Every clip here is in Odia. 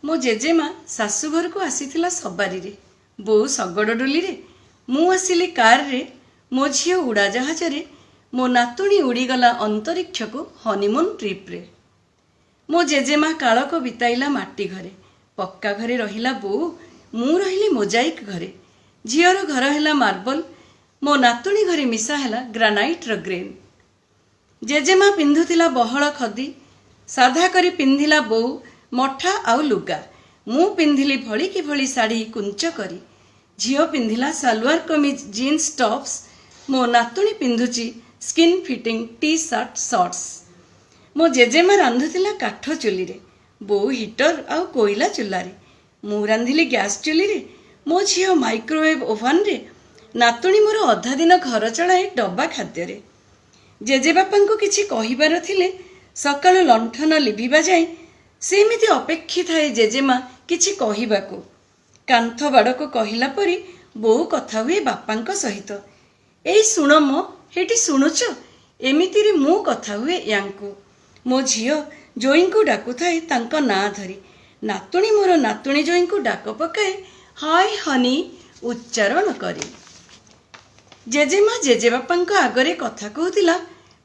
ମୋ ଜେଜେମା ଶାଶୁଘରକୁ ଆସିଥିଲା ସବାରିରେ, ବୋଉ ଶଗଡ଼ ଡୋଲିରେ, ମୁଁ ଆସିଲି କାରରେ, ମୋ ଝିଅ ଉଡ଼ାଜାହାଜରେ, ମୋ ନାତୁଣୀ ଉଡ଼ିଗଲା ଅନ୍ତରୀକ୍ଷକୁ ହନିମୁନ୍ ଟ୍ରିପ୍ରେ। ମୋ ଜେଜେମା କାଳକ ବିତାଇଲା ମାଟି ଘରେ, ପକ୍କା ଘରେ ରହିଲା ବୋଉ, ମୁଁ ରହିଲି ମୋଜାଇକ୍ ଘରେ। ଝିଅର ଘର ହେଲା ମାର୍ବଲ, ମୋ ନାତୁଣୀ ଘରେ ମିଶା ହେଲା ଗ୍ରାନାଇଟ୍ର ଗ୍ରେନ୍। ଜେଜେମା ପିନ୍ଧୁଥିଲା ବହଳ ଖଦି, ସାଧା କରି ପିନ୍ଧିଲା ବୋଉ ମଠା ଆଉ ଲୁଗା। ମୁଁ ପିନ୍ଧିଲି ଭଳିକି ଭଳି ଶାଢ଼ୀ କୁଞ୍ଚ କରି। ଝିଅ ପିନ୍ଧିଲା ସାଲୱାର କମିଜ, ଜିନ୍ସ ଟପ୍ସ। ମୋ ନାତୁଣୀ ପିନ୍ଧୁଛି skin fitting T shirt, shorts. ମୋ ଜେଜେମା ରାନ୍ଧୁଥିଲା କାଠ ଚୁଲିରେ, ବୋଉ ହିଟର ଆଉ କୋଇଲା ଚୁଲାରେ। ମୁଁ ରାନ୍ଧିଲି ଗ୍ୟାସ୍ ଚୁଲିରେ, ମୋ ଝିଅ ମାଇକ୍ରୋୱେଭ୍ ଓଭାନରେ। ନାତୁଣୀ ମୋର ଅଧା ଦିନ ଘର ଚଳାଏ ଡବା ଖାଦ୍ୟରେ। ଜେଜେବାପାଙ୍କୁ କିଛି କହିବାର ଥିଲେ ସକାଳୁ ଲଣ୍ଠନ ଲିଭିବା ଯାଏଁ ସେମିତି ଅପେକ୍ଷିଥାଏ ଜେଜେମା କିଛି କହିବାକୁ। କାନ୍ଥ ବାଡ଼କୁ କହିଲା ପରି ବୋଉ କଥା ହୁଏ ବାପାଙ୍କ ସହିତ। "ଏଇ ଶୁଣ ମ, ହେଇଟି ଶୁଣୁଛ?" ଏମିତିରେ ମୁଁ କଥା ହୁଏ ୟାଙ୍କୁ। ମୋ ଝିଅ ଜୋଇଁଙ୍କୁ ଡାକୁଥାଏ ତାଙ୍କ ନାଁ ଧରି। ନାତୁଣୀ ମୋର ନାତୁଣୀ ଜୋଇଁଙ୍କୁ ଡାକ ପକାଏ "ହାଇ ହନି" ଉଚ୍ଚାରଣ କରି। ଜେଜେମା ଜେଜେବାପାଙ୍କ ଆଗରେ କଥା କହୁଥିଲା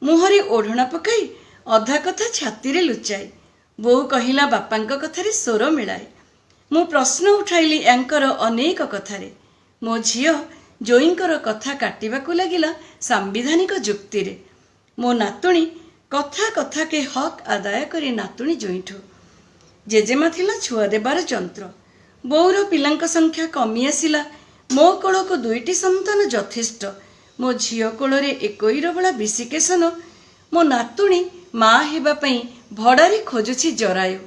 ମୁହଁରେ ଓଢ଼ଣା ପକାଇ, ଅଧା କଥା ଛାତିରେ ଲୁଚାଇ। ବୋଉ କହିଲା ବାପାଙ୍କ କଥାରେ ସ୍ୱର ମିଳାଏ। ମୁଁ ପ୍ରଶ୍ନ ଉଠାଇଲି ୟାଙ୍କର ଅନେକ କଥାରେ। ମୋ ଝିଅ ଜୋଇଁଙ୍କର କଥା କାଟିବାକୁ ଲାଗିଲା ସାମ୍ବିଧାନିକ ଯୁକ୍ତିରେ। ମୋ ନାତୁଣୀ କଥା କଥାକେ ହକ୍ ଆଦାୟ କରେ ନାତୁଣୀ ଜୋଇଁଠୁ। ଜେଜେମା ଥିଲା ଛୁଆ ଦେବାର ଯନ୍ତ୍ର। ବୋଉର ପିଲାଙ୍କ ସଂଖ୍ୟା କମି ଆସିଲା। ମୋ କୋଳକୁ ଦୁଇଟି ସନ୍ତାନ ଯଥେଷ୍ଟ। ମୋ ଝିଅ କୋଳରେ ଏକୋଇରବଳା ବିଶିକେଶନ। ମୋ ନାତୁଣୀ ମା ହେବା ପାଇଁ ଭଡ଼ାରେ ଖୋଜୁଛି ଜରାୟୁ।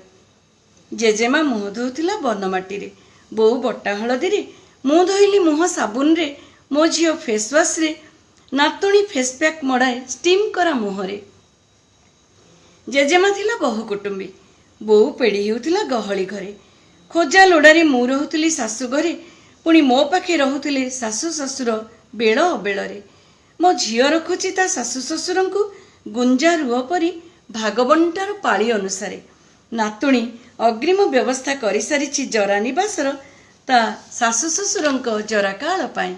ଜେଜେମା ମୁହଁ ଧୋଉଥିଲା ବନମାଟିରେ, ବୋଉ ବଟା ହଳଦୀରେ। ମୁଁ ଧୋଇଲି ମୁହଁ ସାବୁନରେ, ମୋ ଝିଅ ଫେସ୍ ୱାଶ୍ରେ, ନାତୁଣୀ ଫେସ୍ ପ୍ୟାକ୍ ମଡ଼ାଏ ଷ୍ଟିମ୍ କରା ମୁହଁରେ। ଜେଜେମା ଥିଲା ବହୁ କୁଟୁମ୍ବୀ, ବୋଉ ପେଡ଼ି ହେଉଥିଲା ଗହଳି ଘରେ। ଖୋଜା ଲୋଡ଼ାରେ ମୁଁ ରହୁଥିଲି ଶାଶୁ ଘରେ, ପୁଣି ମୋ ପାଖେ ରହୁଥିଲେ ଶାଶୁ ଶ୍ୱଶୁର ବେଳ ଅବେଳରେ। ମୋ ଝିଅ ରଖୁଛି ତା ଶାଶୁ ଶ୍ୱଶୁରଙ୍କୁ ଗୁଞ୍ଜା ରୁଅ ପରି ଭାଗବଣ୍ଟାର ପାଳି ଅନୁସାରେ। ନାତୁଣୀ ଅଗ୍ରିମ ବ୍ୟବସ୍ଥା କରିସାରିଛି ଜରା ନିବାସର ତା ଶାଶୁ ଶ୍ୱଶୁରଙ୍କ ଜରାକାଳ ପାଇଁ।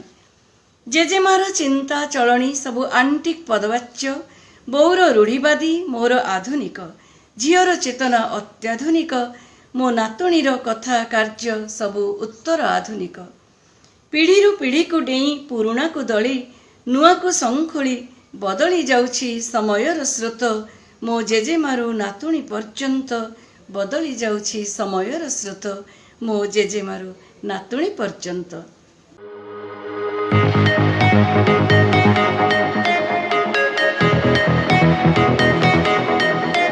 ଜେଜେମାର ଚିନ୍ତା ଚଳଣି ସବୁ ଆଣ୍ଟିକ୍ ପଦବାଚ୍ୟ, ବୋଉର ରୂଢ଼ିବାଦୀ, ମୋର ଆଧୁନିକ। ଝିଅର ଚେତନା ଅତ୍ୟାଧୁନିକ, ମୋ ନାତୁଣୀର କଥା କାର୍ଯ୍ୟ ସବୁ ଉତ୍ତର ଆଧୁନିକ। ପିଢ଼ିରୁ ପିଢ଼ିକୁ ଡେଇଁ, ପୁରୁଣାକୁ ଦଳି, ନୂଆକୁ ସଂଖୋଳି ବଦଳି ଯାଉଛି ସମୟର ସ୍ରୋତ। ମୋ ଜେଜେମାରୁ ନାତୁଣୀ ପର୍ଯ୍ୟନ୍ତ ବଦଳି ଯାଉଛି ସମୟର ସ୍ରୋତ, ମୋ ଜେଜେମାରୁ ନାତୁଣୀ ପର୍ଯ୍ୟନ୍ତ।